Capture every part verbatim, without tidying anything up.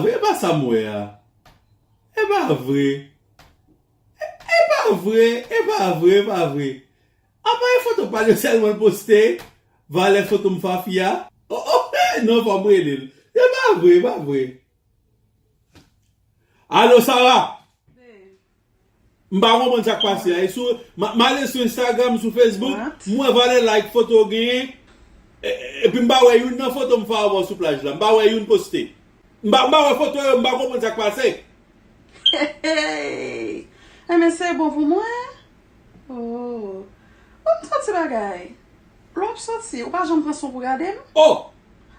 E pa sa m wè a. E pa vre. E pa vre, e pa vre, e pa vre. Apa e foto pa l yo sèlman l poste? Valè foto m fafi a? Oh, oh, eh, non, fò m rele l. E pa vre, e pa vre. Alo, Sara? M pa konprann sa k pase a. E sou, m, m ale sou Instagram, sou Facebook, m wè valè like foto w genyen. E, e, epi m pa wè youn nan foto m fè avè w sou plaj la. M pa wè youn poste. M pa, m pa wè foto yo, m pa konprann sa k pase. Hey, hey. Enben, se bon pou mwen. Oh. Bon, m soti bagay. Lè w ap soti, ou pa janm pran son pou gade m? Oh!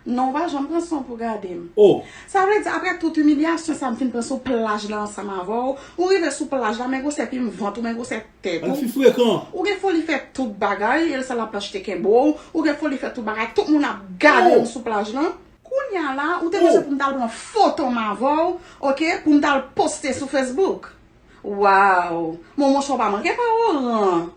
Non, ou pa janm pran son pou gade m. Oh! Sa vle di, apre tout imilyasyon sa, m fin pran sou plaj la ansanm avè w. Ou rive sou plaj la, men gwosè plim vant ou, men gwosè tèt ou. Al fi frekan. Ou gen foli fè tout bagay, e l sa l ap achte kenbe w. Ou gen foli fè tout bagay, tout moun ap gade w sou plaj la. Kounye a la, ou te bezwen pou m t al pran foto m avè w, oke, pou m t al poste sou Facebook. Waw! Mon monchè, ou pa manke pa oran.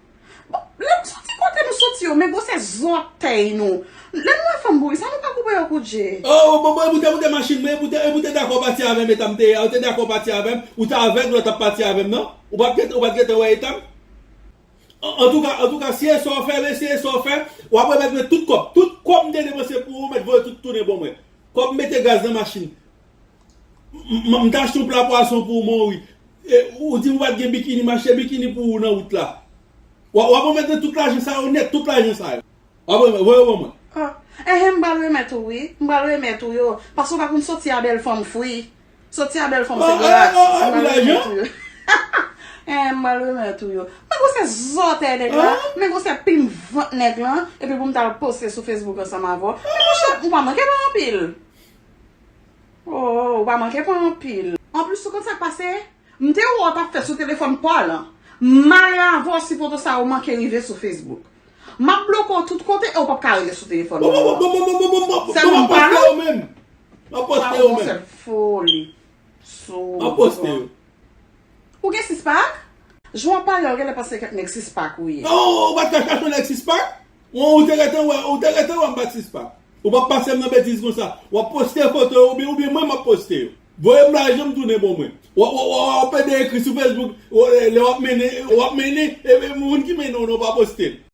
Bon, lè m soti kote nou soti yo, men gwosè zòtèy nou. Lè nou wè fanm bouri sa, nou pa koupe yo kout je. Oh, bon, bon, e pou te, pou te machin mwen, e pou te, e pou te dakò pati avè m, eta m te ye a, ou te dakò pati avè m, ou te avèg lè w t ap pati avè m, non? Ou pa t gentan, ou pa t gentan wè eta m? An, antouka, antouka, si e sa w fè, mesye, e sa w fè, w ap remèt mwen tout kòb. Tout kòb m te depanse pou ou, ou mèt voye tout tounen ban mwen. Kòb mete gaz nan machin. M, m, m t achte yon pla pwason pou ou, mon wi. E, ou di m ou pa t gen bikini, m achte bikini pou ou nan wout la. W, w ap remèt mwen tout lajan sa yo nèt, tout lajan sa yo. W ap remèt, voye ban mwen. Ah, enhen, m pral remèt ou wi. M pral remèt ou yo. Paske w pa konn soti a bèl fanm fri. Soti a bèl fanm se gras. M pral remèt ou yo. Enhen, m pral remèt ou yo. Men gwosè zòtèy nèg la. Men gwosè plim vant nèg la. Epi pou m t al poste sou Facebook ansanm avè w. Men monchè, ou pa manke pa anpil. Oh, ou pa manke pran anpil. Anplis, ou konn sa k pase? M te wè w t ap fè sou telefòn pa w lan. Malè avè w si foto sa yo manke rive sou Facebook. M ap bloke w tout kote e w p ap ka rele sou telefòn mwen ankò. Sèlman m pa la. M ap poste yo menm. M ap poste yo menm. Sèl foli. M ap poste yo. Ou gen six pack? Jan w ap pale a, w genlè panse kèk nèg six pack ou ye. Oh, ou pa t ka chache yon nèg six pack? Ou, ou te gentan wè, ou te gentan wè m pa t six pack. Ou p ap pase m nan betiz konsa. W ap poste foto yo, oubyen, oubyen mwen m ap poste yo. Voye m lajan m tounen ban mwen. W, w, w, w ap ede ekri sou Facebook, w, lè w ap mennen, w ap mennen, e, e moun ki mennen w nan w pa poste l.